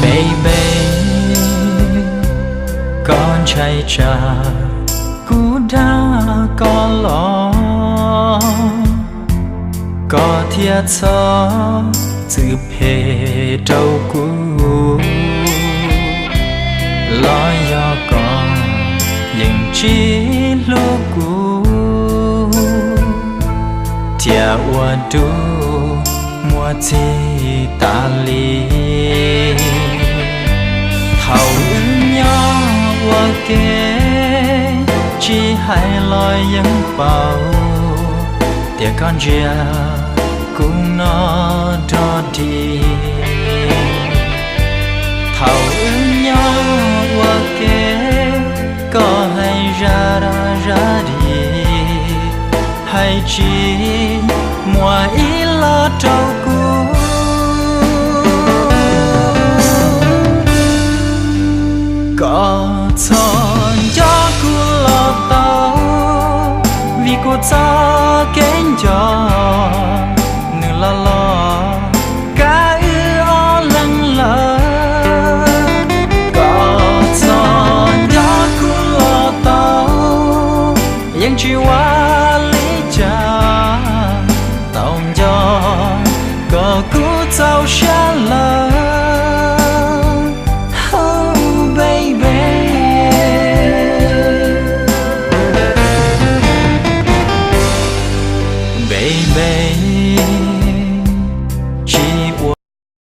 Baby, koj ntshai tsam kuv dag koj los, koj thiaj txhob txwm phem rau kuv. Los yog koj yeej tsis hlub kuv, thiaj ua rau muaj txim tas li. Thaum wb nyob ua ke, tsis hais los yeej paub tias koj ntsia kuv no rog dig. Thaum wb nyob ua ke, koj hais zaj dab zaj dig, hais tsis